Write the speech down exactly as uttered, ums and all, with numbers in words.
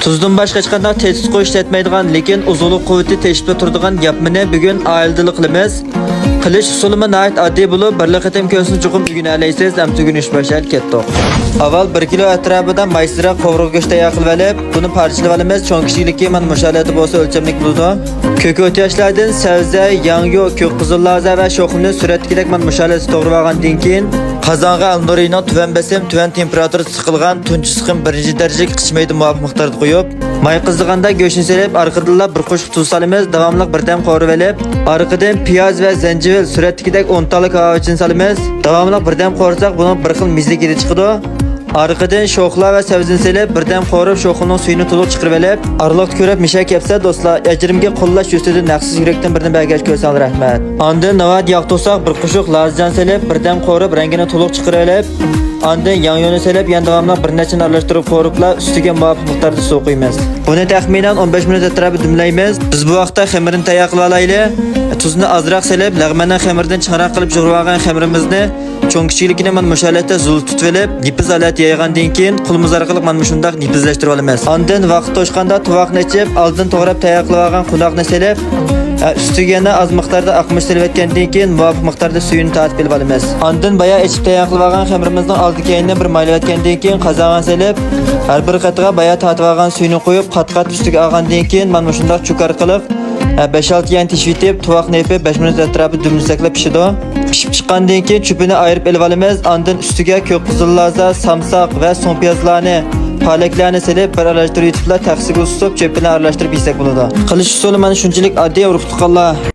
تۇزدىن باشقا ھېچقانداق تېتىتقۇ ئىشلەتمەيدىغان، لېكىن ئوزۇقلۇق قۇۋۋىتى تېشىپلا تۇرىدىغان ياپمىنى بۈگۈن ئائىلىدىلا قىلىمىز. قىلىش ئۇسۇلىمۇ ناھايىتى ئاددىي بولۇپ، بىرلا قېتىم كۆرسىڭىز چوقۇم ئۆگىنەلەيسىز. ئەمدى ئۆگىنىش باشلايلى، كەتتۇق. ئاۋۋال بىر كىلو ئەتراپىدا مايسىزراق قوۋۇرغا گۆش تەييار قىلىۋېلىپ، بۇنى پارچىلىۋالىمىز. چوڭ كىچىكلىكى مانا مۇشۇ ھالەتتە بولسا ئۆلچەملىك بولىدۇ. كۆكۆت ياشلاردىن سەۋزە، ياڭيۇ، كۆك قىزىل لازا ۋە شوخلىنى سۈرەتتىكىدەك مانا مۇشۇ ھالەتتە توغرىۋالغاندىن كېيىن، قازانغا ئەلنۇرىنىڭ تۈۋەن بېسىم، تۈۋەن تېمپېراتۇرىدا سىقىلغان تۇنجى سىقىم بىرىنچى دەرىجىلىك قىچا مەيدە مۇۋاپىق مىقداردا قويۇپ، ماي قىزىغاندا گۆشنى سېلىپ، ئارقىدىنلا بىر قوشۇق تۇز سالىمىز. داۋاملىق بىردەم قورۇۋېلىپ، ئارقىدىن پىياز ۋە زەنجىۋىل، سۈرەتتىكىدەك ئون تاللا كاۋاۋىچىنى سالىمىز. داۋاملىق بىردەم قورۇساق، بۇنىڭ بىر خىل مېزىلىك ھىدى چىقىدۇ. ئارقىدىن شوخلا ۋە سەۋزىنى سېلىپ، بىردەم قورۇپ، شوخلىنىڭ سۈيىنى تولۇق چىقىرىۋېلىپ، ئارىلىقتا كۆرۈپ مىشە كەپسە، دوستلار، ئەجرىمگە قوللاش يۈزىسىدىن ھەقسىز يۈرەكتىن بىرنى بەرگەچ كۆرسەڭلار رەھمەت. ئاندىن ناۋادا ياق تۇرساق، بىر قوشۇق لازىجان سېلىپ، بىردەم قورۇپ، رەڭگىنى تولۇق چىقىرىۋېلىپ، ئاندىن ياڭيۇنى سېلىپ، يەنە داۋاملىق بىر نەچچىنى ئارىلاشتۇرۇپ قورۇپلا، ئۈستىگە مۇۋاپىق مىقداردا سۇ قۇيىمىز. بۇنى تەخمىنەن ئون بەش مىنۇت ئەتراپىدا دۈملەيمىز. بىز بۇ ۋاقىتتا خېمىرنى تەييار قىلىۋالايلى. تۇزنى ئازراق سېلىپ، لەغمەننىڭ خېمىرىدىن چىڭراق قىلىپ يۇغۇرۇۋالغان خېمىرىمىزنى چوڭ كىچىكلىكىنى مانا مۇشۇ ھالەتتە زۇل تۇتۇۋېلىپ، نېپىز ھالەتتە يايغاندىن كېيىن، قولىمىز ئارقىلىق مانا مۇشۇنداق نېپىزلەشتۈرۈۋالىمىز. ئاندىن ۋاقىت توشقاندا تۇۋاقنى ئېچىپ، ئالدىن توغراپ تەييار قىلىۋالغان قوناقنى سېلىپ، ئە، ئۈستىگە يەنە ئاز مىقداردا ئاقمىچ سېلىۋەتكەندىن كېيىن، مۇۋاپىق مىقداردا سۈيىنى تارتىپ ئېلىۋالىمىز. ئاندىن بايا ئېچىپ تەييار قىلىۋالغان خېمىرىمىزنىڭ ئالدى كەينىنى بىر مايلىۋەتكەندىن كېيىن، قازانغا سېلىپ، ھەر بىر قېتىغا بايا تارتىۋالغان سۈيىنى قۇيۇپ، قات-قات ئۈستىگە ئالغاندىن كېيىن، مانا مۇشۇنداق چوكا ئارقىلىق، ئە، بەش-ئالتە يەنە تېشىۋېتىپ، تۇۋاقنى يېپىپ، بەش مىنۇت ئەتراپىدا دۈملىسەكلا پىشىدۇ. پىشىپ چىققاندىن كېيىن، چۆپىنى ئايرىپ ئېلىۋالىمىز. ئاندىن ئۈستىگە كۆك قىزىل لازا، سامساق ۋە سۇڭپىيازلارنى، پالەكلەرنى سېلىپ، بىر ئارىلاشتۇرۇۋېتىپلا، تەخسىگە سۇسۇپ، چۆپىنى ئارىلاشتۇرۇپ يېسەك بولىدۇ. قىلىش ئۇسۇلى مانا شۇنچىلىك ئاددىي، ئۇرۇق-تۇغقانلار.